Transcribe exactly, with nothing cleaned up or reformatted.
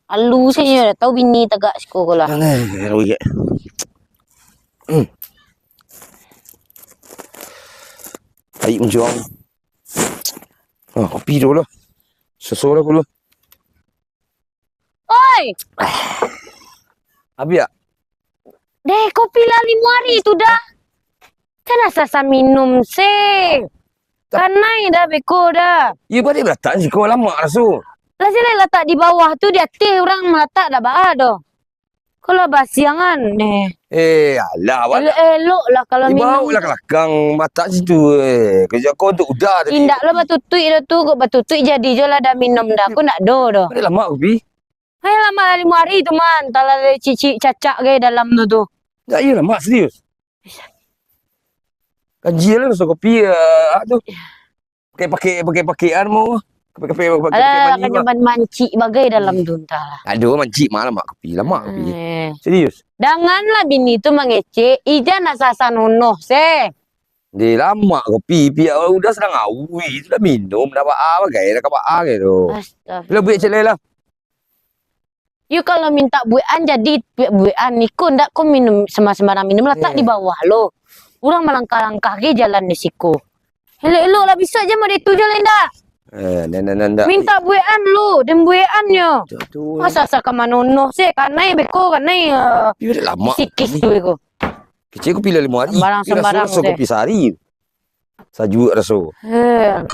Alu sajo, dak tahu bini tagak siko ko lah. Aneh, aneh, aneh. Hmm. Taik mancuang. Ah, kopi dulu lah. Susu lah dulu. Oi! Habis tak? Deh, kopi lah limo hari tu dah. Kan asa-asa minum se. Kanai dah beko dah. Iyo, baliak balatak siko, lamak raso. Lah, sia latak di bawah tu, di ateh urang malatak dak baa doh. Kalau basiangan, eh. Eh, alah, awak Elok-elok lah kalau minum. Dibaok lah ka lakang, balatak situ, eh. Kerja kau tu udah tadi. Indak lah batutuik dah tu, kok batutuik jadi jo lah dah minum dah. Aku ndak do doh. Baliak lamak kopi. Hai, lamak lah limo hari tu, man. Entahlah dari cicik cacak gai dalam tu, tu. Ndak, iyo lamak, serius. Ganjia lah raso kopi, ah, tu. Pakai-pakai, pakai-pakaian mau. Kapek-kapek, kapek-kapek. Alah, mani, kan mah. Mancik bagai dalam tu, entahlah. Aduh, mancik mah lamak kopi, lamak kopi. Eh. Serius. Janganlah bini tu mangecek, ijan asa-asa nonoh se. Deh, lamak kopi, pihak udah sadang awi, sudah minum, dah baa bagai, dah ka baa gai tu. Astaga. Lah, buek cek lai lah. Yo, kalau mintak buekan, jadi buekan. Iko ndak ko minum, sembarang minum, latak di bawah lo. Urang malangkah-langkah ge jalan di siko. Elok-elok lah, bisa je mode tu je lah, indak? Eh, ndak, ndak, ndak. Mintak buekan lo, den buekan nyo. Tu, tu. Asa-asa ka manonoh se, kanai beko, kanai, eh, Yo, dak lamak. Sikis tu beko. Kecil kopi lah limo hari. Sembarang-sembarang raso je. Kopi sehari. Sajuak raso. Eh.